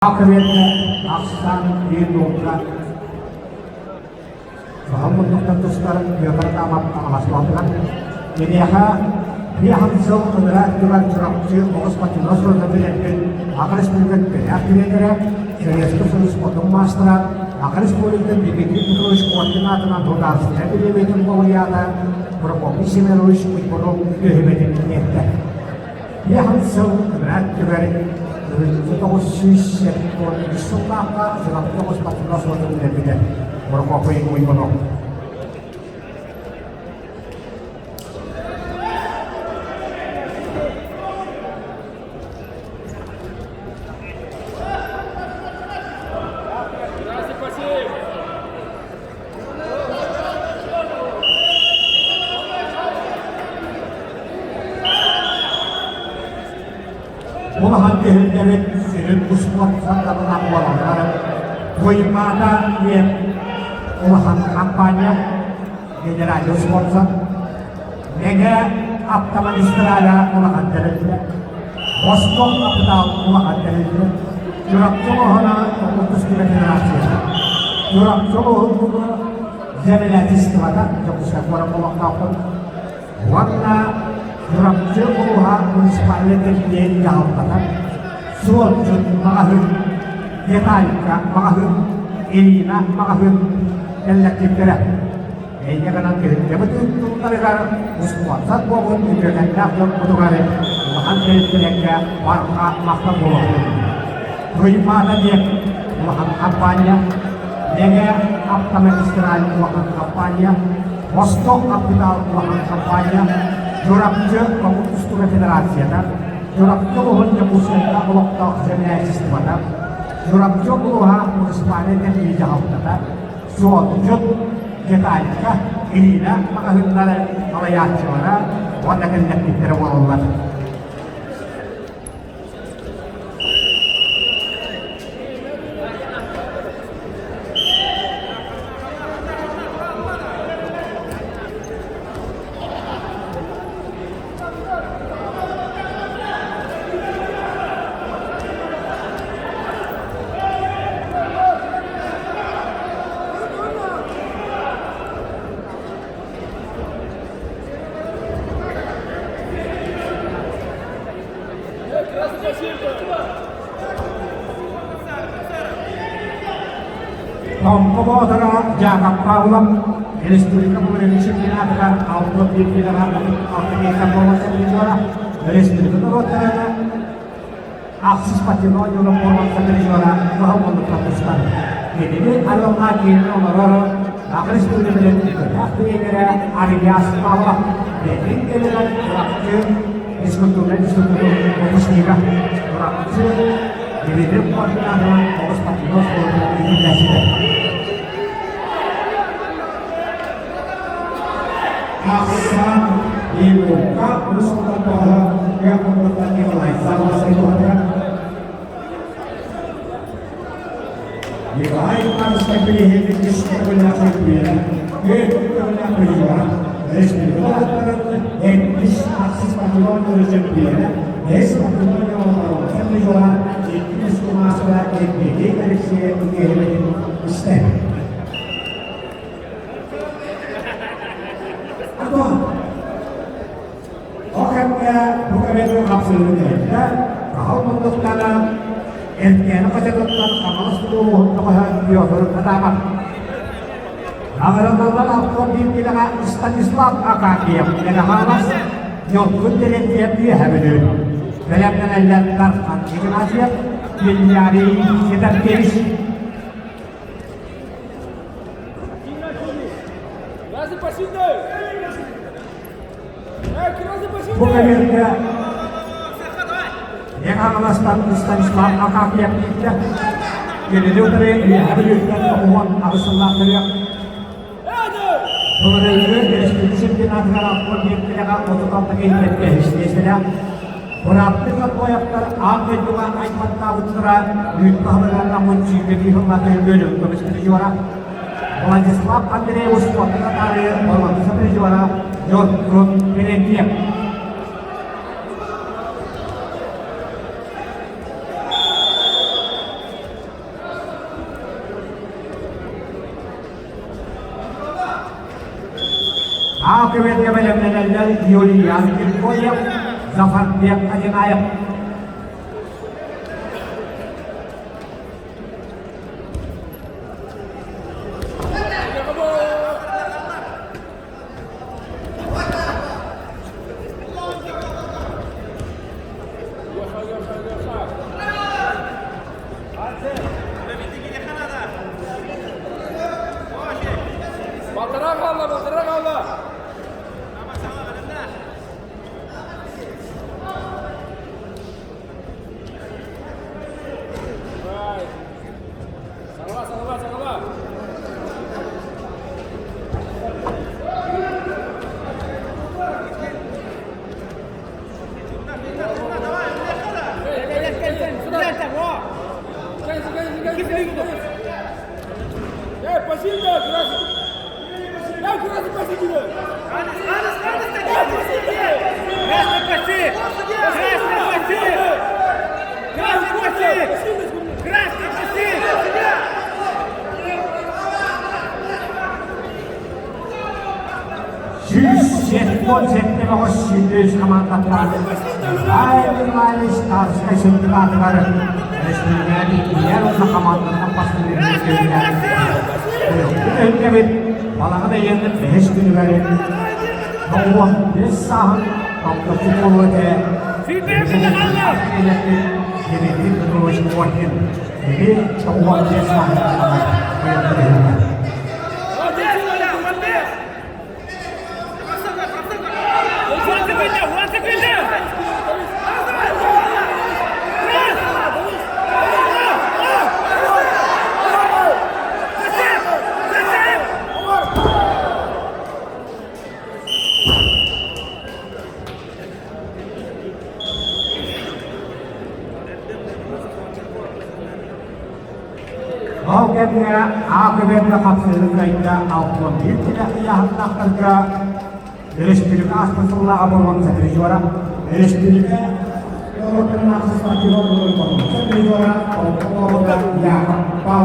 Акыберде ахсан биир нуучча Саха муннуктан тустар Петр Тамов аҕаласпатыгар киниэхэ биэһэн сыл ыныраа өттүгэр Чурапчы оҕус патино суруна билэрбит Аха Республика үтүөлээх тренерэ, Советский Союз спордун маастара, Аха Республикатын Дмитрий Петрович Коркин аатынан государственнай бириэмийэтин лауреата Прокопий Семенович Уйбунов үтүөһүбэтин тиэртэ. Биэһэн сыл ыныраа өттүгэр 973 сыллаахха Чурапчы оҕус патино суруна билэрбитэ Прокопий Уйбунов. Улахан түһүлгэбит сүрүн успуорт сандалынан буолаллар. Туймаада диэн улахан компания генеральный спонсор. Мэҥэ автомагистрала улахан тэрилтэ. Восток капитал улахан тэрилтэ. Чурапчы улууһуна Тустууга федерацията. Чурапчы улууһун землячествота Дьокуускай куорат олохтоохтор уонна Чурапчы улууһа муниципальнай тэриллиэн дьаһалтата суолдьут маҕаһыын, деталька маҕаһыын, Ирина маҕаһыын кэллэктииптэрэ. Эйгэ гынан түһүлгэбит ыыттылларыгар успуонсар буолбут үтүөкэннээх дьоммутугар улахан тэрилтэлэргэ барҕа махтал буолуохтун. Туймаада диэн улахан компания, Мэҥэ автомагистраль улахан компания, Восток капитал улахан компания, Чурапчы омук тустууга федерацията, Чурапчы улууһун Дьокуускайга олохтоох землячествота, Чурапчы улууһа муниципальнай тэриллии дьаһалтата, суолдьут, деталька, Ирина маҕаһыыннара салайааччылара уонна кэллэктииптэрэ буолаллар. Томпо Боотура Дьаакап Павлов республика Муҥур чемпионатыгар алта биирдиилэҕэ алта миэтэ буолан сылдьыылара республика норуоттарына ахсыс патино дьоно буолан сылдьыылара кыһыл муннукка тустар. Кинини айылҕа киирэн олорор Саха Республикатын үтүөлээх тренерэ Арыйаас Павлов бэйэтин кэлэрэ Чурапчы физкультурнай институтун выпускнига Чурапчы Дмитрий Куоркинаһынан оҕус патино оскуолатын иитиллээччитэ. Ахсан Егорка Руслан Павлов Николай Саввасов Николай Ивановскай билиһиэбит үс төгүллээх чөмпүйүөнэ, түөрт төгүллээх призера, республика ааттарын Эрдис ахсыс патриот чөмпүйүөнэ, бэһис патриот призера, иккис маастара Дмитрий Алексеев үтүөһүбэтин истэ. Антон, Ол кэмҥэ бу кэмэ хапсыһыы тэрилтэ хаһал муннуктана Эркээни хочотуттан Хаҥалас улууһун көҕөһө Петр Катамов. Аҥырыллан алтан биир килэҕэ Станислав Акакиев Мэҥэ-Хаҥалас Ньургун Терентьев Үөһэ Бүлүү. Бэлэмнэнэллэр Дархан Игнатьев, Вильярий Сидоркевич. Бу кэмҥэ Мэҥэ Хаҥаластан Станислав Акакиев киирдэ. Кинини утары Үөһээ Бүлүүттэн 98 сыллаах төрүөх. Былырыыҥҥы республика чемпионатыгар 61 киилэҕэ 36 киһи бэһис Бырааттыы Сатбоевтар аан дойдуга айматтаабыттара үүт баһылыга Намын сүүрбэ сыллаах өлгөлүк көмүс призера Владислав Андреевич спортка таарыйар боруонса призера Ньургун Терентьев. А көбүөргэ бэлэмнэнэллэр Юлиан Киркоев, Зафарбек Одинаев. Батыра хаалла, батыра хаалла! Саҥала, саҥала, саҥала! 177 бөҕөс сүүрдүүс хамаандаттан Михаил Николаевич Тарскай сылдьыбаатыгар өрөспүүбүлүкэни ийэр уонна хамаандаттан бастыыр Өйдөбүт балаҕан ыйын бэһис күнүгэр Тоҕуон биэс сааһын томточчу буолуо этэ Дмитрий Петрович Коркин ити тоҕуон биэс сааһын Ол кэмҥэ аакыбыарга хапсыһыы кыайда 61 тирэх ыйааһыннаахтарга өрөспүүбүлүкэ ааспыт сыллааҕы боруонса призера, өрөспүүбүлүкэ норуоттарын аахсыспат призера Яков Павлов.